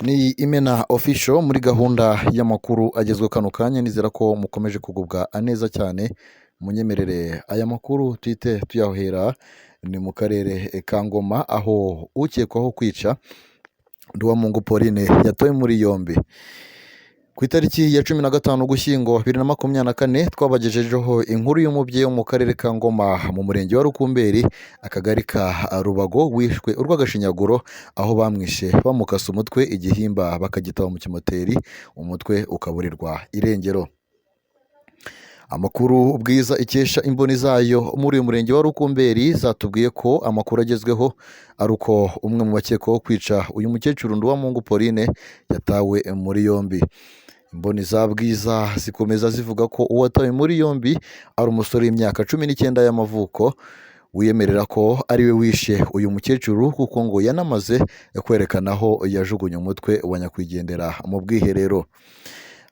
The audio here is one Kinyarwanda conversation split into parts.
Ni Imena Official muri gahunda y'amakuru agezweho kano kanya, nizera ko mukomeje kugubwa neza cyane, munyemerere aya makuru tuhite tuyahera ni mu karere ka Ngoma, aho ukekwaho kwica Nduwamungu Pauline yatawe muri yombi. Ku itariki ya 15 Ugushyingo 2024 twabagejejeho inkuru y'umubyeyi wo mu karere ka Ngoma mu murenge wa Rukumberi, akagari ka Rubago, wishwe urw'agashinyaguro, aho bamwishe bamukase umutwe, igihimba bakagitaba mu kimoteri, umutwe ukaburirwa irengero. Amakuru Bwiza ikesha imboni zayo muri uyu murenge wa Rukumberi zatubwiye ko amakuru agezweho ari uko umwe mu bakekwaho kwica uyu mukecuru Nduwamungu Pauline yatawe muri yombi. Imboni za Bwiza zikomeza zivuga ko uwatawe muri yombi ari umusore w'imyaka 19 y'amavuko, wiyemerera ko ari we wishe uyu mukecuru, kuko ngo yanamaze kwerekana aho yajugunye umutwe wa nyakwigendera mu bwiherero.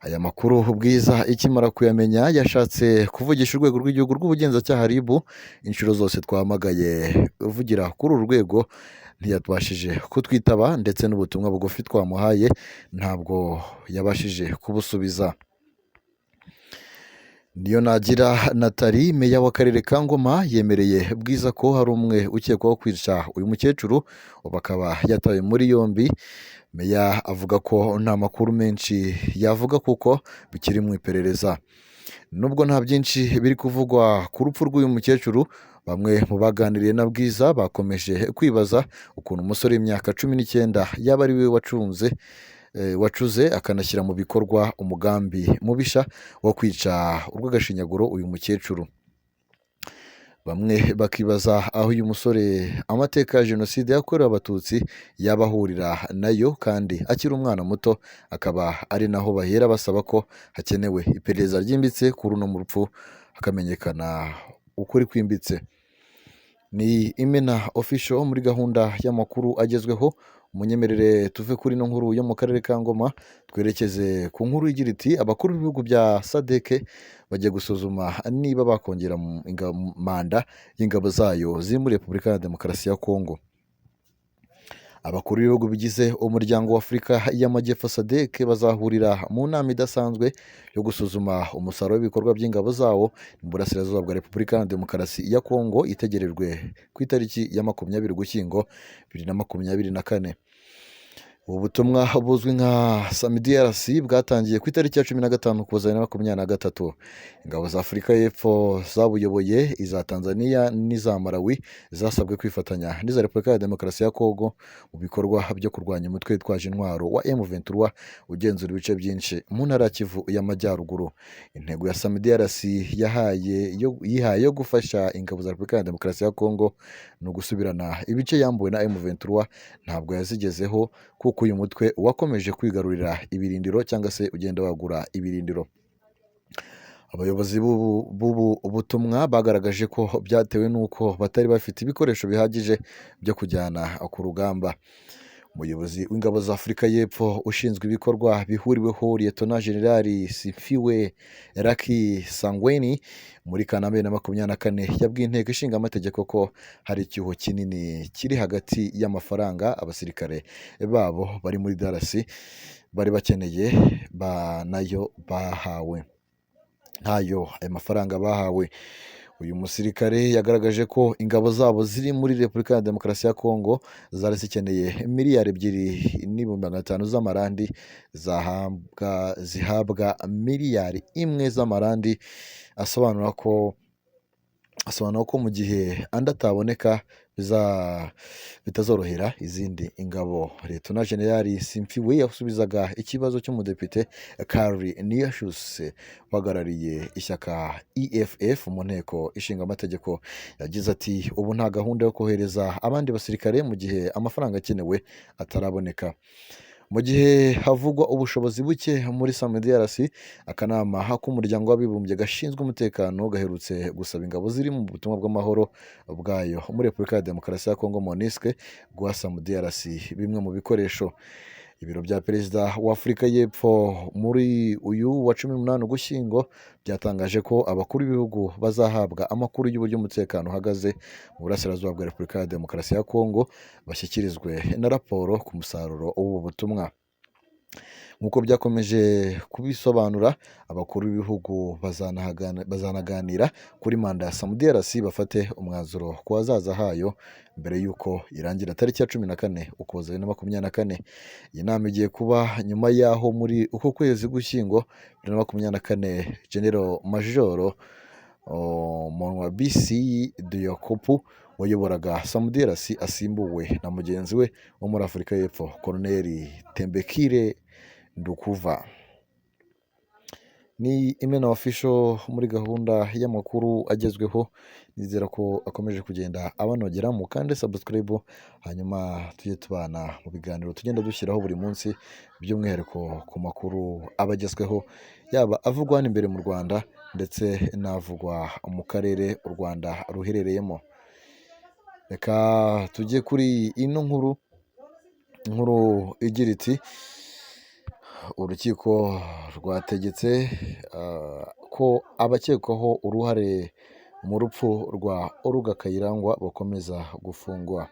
Aya makuru Bwiza ikimara kuyamenya yashatse kuvugisha urwego rw'igihugu rw'ubugenzacyaha RIB, inshuro zose twahamagaye uvugira kuri uru rwego ntiyabashije kutwitaba, ndetse n'ubutumwa bugufi twamuhaye ntabwo yabashije kubusubiza. Niyonagira Nathalie, meya w'akarere ka Ngoma, yemereye Bwiza ko hari umwe ukekwaho kwica uyu mukecuru, ubu akaba yatawe muri yombi. Meya avuga ko nta makuru menshi yavuga kuko bikiri mu iperereza. Nubwo nta byinshi biri kuvugwa ku rupfu rw'uyu mukecuru, bamwe mu baganiriye na Bwiza bakomeje kwibaza ukuntu umusore w'imyaka 19 yaba ari we wacuze akanashyira mu bikorwa umugambi mubisha wo kwica urw'agashinyaguro uyu mukecuru. Bamwe bakibaza aho uyu musore amateka ya Jenoside yakorewe Abatutsi yaba ahurira nayo kandi akiri umwana muto, akaba ari naho bahera basaba ko hakenewe iperereza ryimbitse kuri runo rupfu hakamenyekana ukuri kwimbitse. Ni Imena Official muri gahunda y'amakuru agezweho, munyemerere tuve kuri ino nkuru yo mu karere ka Ngoma twerekeze ku nkuru igira iti: abakuru b'ibihugu bya SADC bagiye gusuzuma niba bakongera manda y'ingabo zayo ziri muri Repubulika ya Demokarasi ya Kongo. Abakuru b'ibihugu bigize umuryango wa Afurika y'Amajyepfo SADC bazahurira mu nama idasanzwe yo gusuzuma umusaruro w'ibikorwa by'ingabo zawo mu burasirazuba bwa Repubulika ya Demokarasi ya Kongo, itegerejwe ku itariki ya 20 Ugushyingo 2024. Ubu butumwa buzwi nka SAMIDRC bwatangiye ku itariki ya 15 Ukuboza 2023. Ingabo za Afurika y'Epfo zabuyoboye, iza Tanzania n'iza Malawi zasabwe kwifatanya n'iza Repubulika ya Demokarasi ya Kongo mu bikorwa byo kurwanya umutwe witwaje intwaro wa M23 ugenzura ibice byinshi mu ntara ya Kivu y'Amajyaruguru. Intego ya SAMIDRC yihaye yo gufasha ingabo za Repubulika ya Demokarasi ya Kongo ni ugusubirana ibice yambuwe na M23, ntabwo yazigezeho kuko uyu mutwe wakomeje kwigarurira ibirindiro cyangwa se ugenda wagura ibirindiro. Abayobozi b'ubu butumwa bagaragaje ko byatewe n'uko batari bafite ibikoresho bihagije byo kujyana ku rugamba. Umuyobozi w'ingabo za Afurika y'Epfo ushinzwe ibikorwa bihuriweho, Liyetona Jenerali Simphiwe Lucky Sangweni, muri Kanama 2024 yabwiye inteko ishinga amategeko ko hari icyuho kinini kiri hagati y'amafaranga abasirikare babo bari muri DRC bari bakeneye nayo bahawe, ntayo ayo mafaranga bahawe. Uyu musirikare yagaragaje ko ingabo zabo ziri muri Repubulika ya Demokarasi ya Kongo zari zikeneye miliyari 2.5 million z'amarandi, zihabwa miliyari 1 z'amarandi, asobanura ko mu gihe andi ataboneka bitazorohera izindi ingabo. Liyetona Jenerali Simphiwe yasubizaga ikibazo cy'umudepite Carl Niehaus uhagarariye ishyaka EFF mu nteko ishinga amategeko. Yagize ati: "Ubu nta gahunda yo kohereza abandi basirikare mu gihe amafaranga akenewe ataraboneka." Mu gihe havugwa ubushobozi buke muri SAMIDRC, akanama k'umuryango w'abibumbye gashinzwe umutekano gaherutse gusaba ingabo ziri mu butumwa bw'amahoro bwayo muri Repubulika ya Demokarasi ya Kongo, MONUSCO, guha SAMIDRC bimwe mu bikoresho. Ibiro bya perezida wa Afurika y'Epfo muri uyu wa 18 Ugushyingo byatangaje ko abakuru b'ibihugu bazahabwa amakuru y'uburyo umutekano uhagaze mu burasirazuba bwa Repubulika ya Demokarasi ya Kongo, bashyikirizwe na raporo ku musaruro w'ubu butumwa. Nk'uko byakomeje kubisobanura, abakuru b'ibihugu bazanaganira kuri manda ya SAMIDRC, bafate umwanzuro ku hazaza hayo mbere y'uko irangira tariki ya 14 Ukuboza 2024. Iyi nama igiye kuba nyuma y'aho muri uku kwezi Gushyingo 2024 General Major Monwabisi Dyakopu wayoboraga SAMIDRC asimbuwe na mugenzi we wo muri Afurika y'Epfo, Colonel Tembekile Ndukuva. Ni Imena Official muri gahunda y'amakuru agezweho, nizera ko akomeje kugenda abanogera. Mukande subscribe, hanyuma tujye tubana mu biganiro tugenda dushyiraho buri munsi, by'umwihariko ku makuru aba agezweho, yaba avugwa hano imbere mu Rwanda ndetse n'avugwa mu karere u Rwanda ruherereyemo. Reka tujye kuri ino nkuru, inkuru igira iti: "Urukiko rwategetse ko abakekwaho uruhare mu rupfu rwa Olga Kayirangwa bakomeza gufungwa."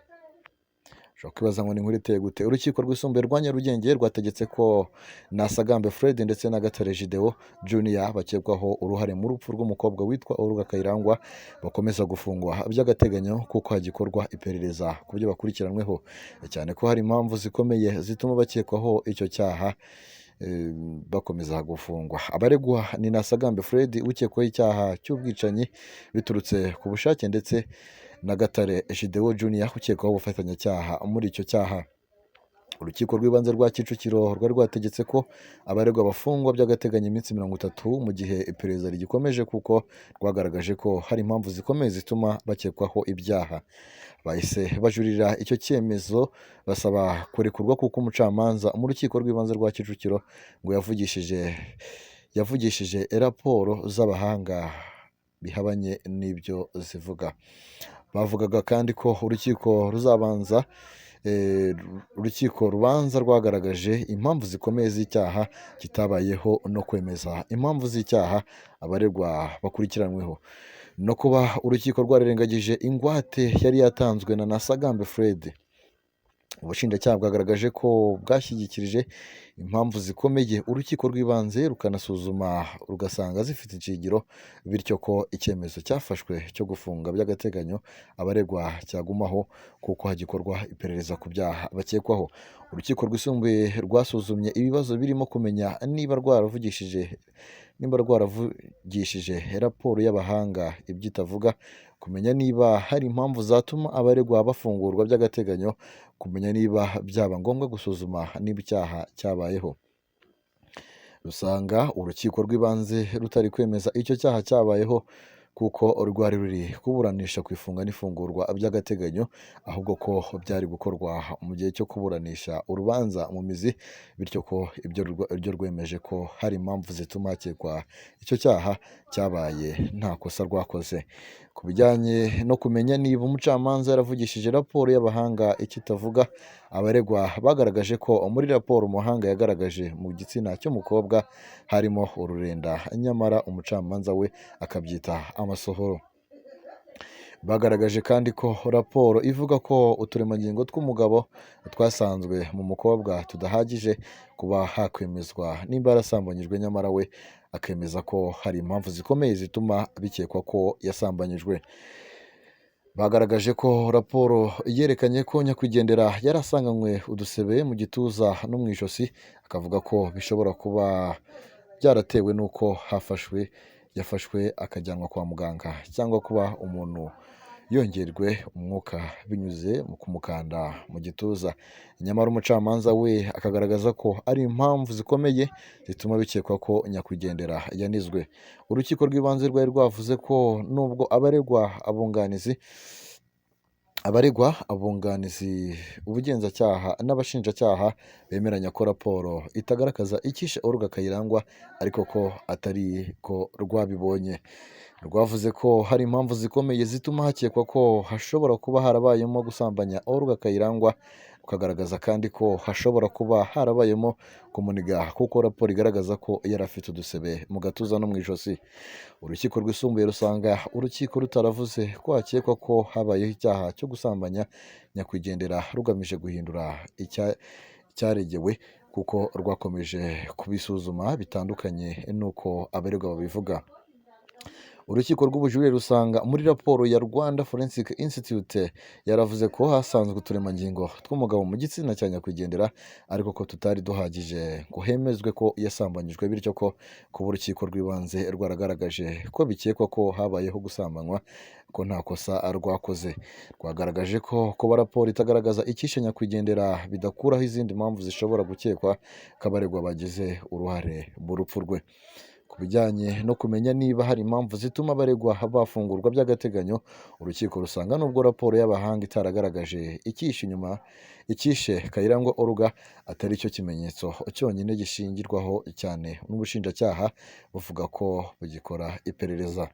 Ushobora kwibaza ngo ni inkuru iteye gute? Urukiko Rwisumbuye rwa Nyarugenge rwategetse ko Nasagambe Fred ndetse na Gatare Gideon Junior bakekwaho uruhare mu rupfu rw'umukobwa witwa Olga Kayirangwa bakomeza gufungwa by'agateganyo, kuko hagikorwa iperereza ku byo bakurikiranyweho, cyane ko hari impamvu zikomeye zituma bakekwaho icyo cyaha bakomeza gufungwa. Abaregwa ni Nasagambe Fred ukekwaho icyaha cy'ubwicanyi biturutse ku bushake, ndetse na Gatare Gideon Junior ukekwaho ubufatanyacyaha muri icyo cyaha. Urukiko rw'Ibanze rwa Kicukiro rwari rwategetse ko abaregwa bafungwa by'agateganyo iminsi 30 mu gihe iperereza rigikomeje, kuko rwagaragaje ko hari impamvu zikomeye zituma bakekwaho ibyaha. Bahise bajurira icyo cyemezo, basaba kurekurwa kuko umucamanza mu Rukiko rw'Ibanze rwa Kicukiro ngo yavugishije raporo z'abahanga bihabanye n'ibyo zivuga. Bavugaga kandi ko urukiko rubanza rwagaragaje impamvu zikomeye z'icyaha kitabayeho, no kwemeza impamvu z'icyaha abaregwa bakurikiranyweho, no kuba urukiko rwararengagije ingwate yari yatanzwe na Nasagambe Fred. Ubushinjacyaha bwagaragaje ko bwashyikirije impamvu zikomeye urukiko rw'ibanze, rukanasuzuma rugasanga zifite ishingiro, bityo ko icyemezo cyafashwe cyo gufunga by'agateganyo abaregwa cyagumaho kuko hagikorwa iperereza ku byaha bakekwaho. Urukiko Rwisumbuye rwasuzumye ibibazo birimo kumenya niba rwaravugishije raporo y'abahanga ibyo itavuga, kumenya niba hari impamvu zatuma abaregwa bafungurwa by'agateganyo, kumenya niba byaba ngombwa gusuzuma niba icyaha cyabayeho. Rusanga urukiko rw'ibanze rutari kwemeza icyo cyaha cyabayeho kuko rwari ruri kuburanisha ku ifunga n'ifungurwa by'agateganyo, ahubwo ko byari gukorwa mu gihe cyo kuburanisha urubanza mu mizi, bityo ko ibyo rwemeje ko hari impamvu zituma hakekwa icyo cyaha cyabaye nta kosa rwakoze. Ku bijyanye no kumenya niba umucamanza yaravugishije raporo y'abahanga icyo itavuga, abaregwa bagaragaje ko muri raporo umuhanga yagaragaje mu gitsina cy'umukobwa harimo ururenda, nyamara umucamanza we akabyita amasohoro. Bagaragaje kandi ko raporo ivuga ko uturemangingo tw'umugabo twasanzwe mu mukobwa tudahagije kuba hakwemezwa nimba yarasambanyijwe, nyamara we akemeza ko hari impamvu zikomeye zituma bikekwa ko yasambanyijwe. Bagaragaje ko raporo yerekanye ko nyakwigendera yari asanganywe udusebe mu gituza no mu ijosi, akavuga ko bishobora kuba byaratewe n'uko yafashwe akajyanwa kwa muganga, cyangwa kuba umuntu yongerwe umwuka binyuze mu kumukanda mu gituza, nyamara umucamanza we akagaragaza ko ari impamvu zikomeye zituma bikekwa ko nyakwigendera yanizwe. Urukiko rw'ibanze rwari rwavuze ko nubwo abaregwa, abunganizi, ubugenzacyaha n'abashinjacyaha bemeranya ko raporo itagaragaza icyishe Olga Kayirangwa, ariko ko atari ko rwabibonye. Rwavuze ko hari impamvu zikomeye zituma hakekwa ko hashobora kuba harabayemo gusambanya Olga Kayirangwa, rukagaragaza kandi ko hashobora kuba harabayemo kumuniga, kuko raporo igaragaza ko yari afite udusebe mu gatuza no mu ijosi. Urukiko Rwisumbuye rusanga urukiko rutaravuze ko hakekwa ko habayeho icyaha cyo gusambanya nyakwigendera rugamije guhindura icyaregewe. kuko rwakomeje kubisuzuma bitandukanye n'uko abaregwa babivuga. Urukiko rw'Ubujurire rusanga muri raporo ya Rwanda Forensic Institute yaravuze ko hasanzwe uturemangingo tw'umugabo mu gitsina cya nyakwigendera, ariko ko tutari duhagije ngo hemezwe ko yasambanyijwe, bityo ko kuba urukiko rw'ibanze rwaragaragaje ko bikekwa ko habayeho gusambanywa ko nta kosa rwakoze. Rwagaragaje ko kuba raporo itagaragaza icyishe nyakwigendera bidakuraho izindi mpamvu zishobora gukekwa ko abaregwa bagize uruhare mu rupfu rwe. Ku bijyanye no kumenya niba hari impamvu zituma abaregwa bafungurwa by'agateganyo, urukiko rusanga nubwo raporo y'abahanga itaragaragaje icyishe inyuma icyishe Kayirangwa Olga atari cyo kimenyetso cyonyine gishingirwaho cyane n'ubushinjacyaha buvuga ko bugikora iperereza.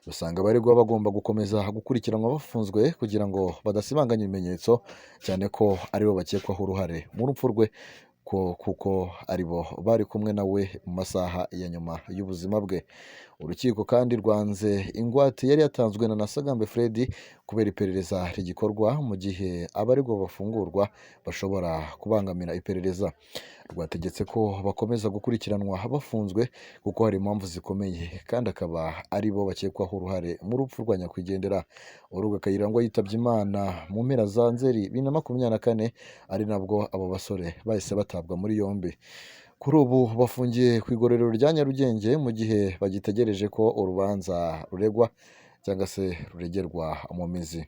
Rusanga abaregwa bagomba gukomeza gukurikiranwa bafunzwe kugira ngo badasibanganya ibimenyetso, cyane ko aribo bakekwaho uruhare mu rupfu rwe, ko kuko aribo bari kumwe nawe mu masaha ya nyuma y'ubuzima bwe. Urukiko kandi rwanze ingwate yari yatanzwe na Nasagambe Fred kubera iperereza rigikorwa, mu gihe abaregwa bafungurwa bashobora kubangamira iperereza. Rwategetse ko bakomeza gukurikiranwa bafunzwe kuko hari impamvu zikomeye kandi akaba ari bo bakekwaho uruhare mu rupfu rwa nyakwigendera. Olga Kayirangwa yitabye Imana mu mpera za Nzeri 2024, ari nabwo abo basore bahise batabwa muri yombi. Kuri ubu bafungiye ku igororero rya Nyarugenge mu gihe bagitegereje ko urubanza ruregwa cyangwa se ruregerwa mu mizi.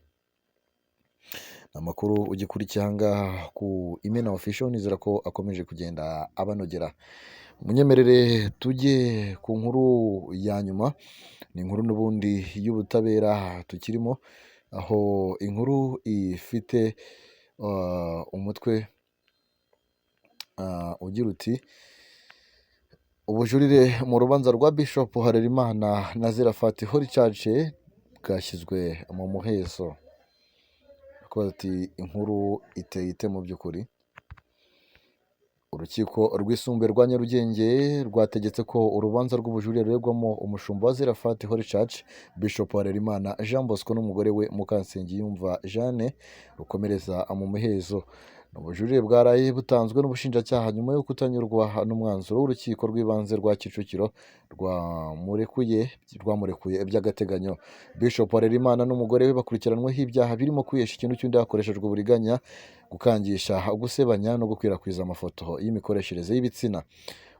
Amakuru ugikurikiye aha ngaha ku Imena Official, nizera ko akomeje kugenda abanogera. Munyemerere tujye ku nkuru ya nyuma, ni inkuru n'ubundi y'ubutabera tukirimo, aho inkuru ifite umutwe ugira uti: "Ubujurire mu rubanza rwa Bishop Harerimana na Zeraphat Holy Church bwashyizwe mu muhezo." Bakavuga ati inkuru iteye ite mu by'ukuri? Urukiko Rwisumbuye rwa Nyarugenge rwategetse ko urubanza rw'ubujurire ruregwamo umushumba wa Zeraphat Holy Church, Bishop Harerimana Jean Bosco, n'umugore we Mukansengiyumva Jeanne rukomereza mu muhezo. Ni ubujurire bwaraye butanzwe n'ubushinjacyaha nyuma yo kutanyurwa n'umwanzuro w'urukiko rw'ibanze rwa Kicukiro rwamurekuye by'agateganyo. Bishop Harerimana n'umugore we bakurikiranweho ibyaha birimo kwihesha ikintu cy'undi hakoreshejwe uburiganya, gukangisha gusebanya no gukwirakwiza amafoto y'imikoreshereze y'ibitsina.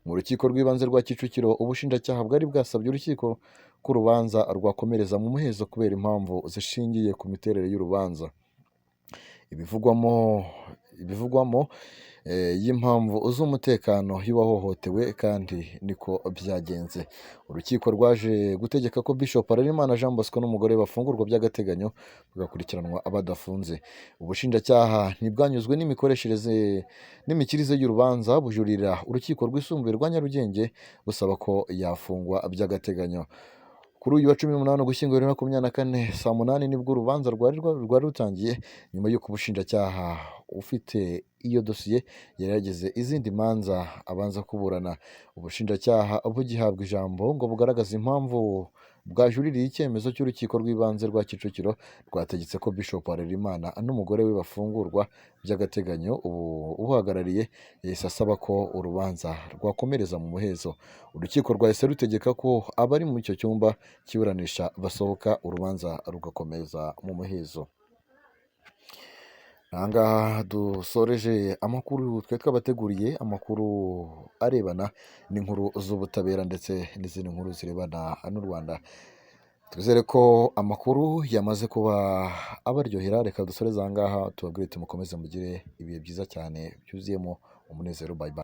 Mu rukiko rw'ibanze rwa Kicukiro, ubushinjacyaha bwari bwasabye urukiko ko urubanza rwakomereza mu muhezo kubera impamvu zishingiye ku miterere y'urubanza, ibivugwamo y'impamvu z'umutekano y'uwahohotewe, kandi niko byagenze. Urukiko rwaje gutegeka ko Bishop Harerimana Jean Bosco n'umugore we bafungurwa by'agateganyo, bagakurikiranwa badafunze. Ubushinjacyaha ntibwanyuzwe n'imikoreshereze n'imikirize y'urubanza, bujurira urukiko Rwisumbuye rwa Nyarugenge busaba ko yafungwa by'agateganyo. Kuri uyu wa 18 Ugushyingo 2024 saa 8 nibwo urubanza rwari rutangiye, nyuma y'uko ubushinjacyaha ufite iyo dosiye yari yagize izindi manza abanza kuburana. Ubushinjacyaha bugihabwa ijambo ngo bugaragaze impamvu bwajuririye icyemezo cy'urukiko rw'ibanze rwa Kicukiro rwategetse ko Bishop Harerimana n'umugore we bafungurwa by'agateganyo, ubu uhagarariye yahise asaba ko urubanza rwakomereza mu muhezo. Urukiko rwahise rutegeka ko abari muri icyo cyumba cy'iburanisha basohoka, urubanza rugakomeza mu muhezo. Aha ngaha dusoreje amakuru twari twabateguriye, amakuru arebana n'inkuru z'ubutabera ndetse n'izindi nkuru zirebana n'u Rwanda. Twizere ko amakuru yamaze kuba abaryohera. Reka dusoreze aha ngaha, tubabwire tuti mukomeze mugire ibihe byiza cyane byuzuyemo umunezero. Bye bye.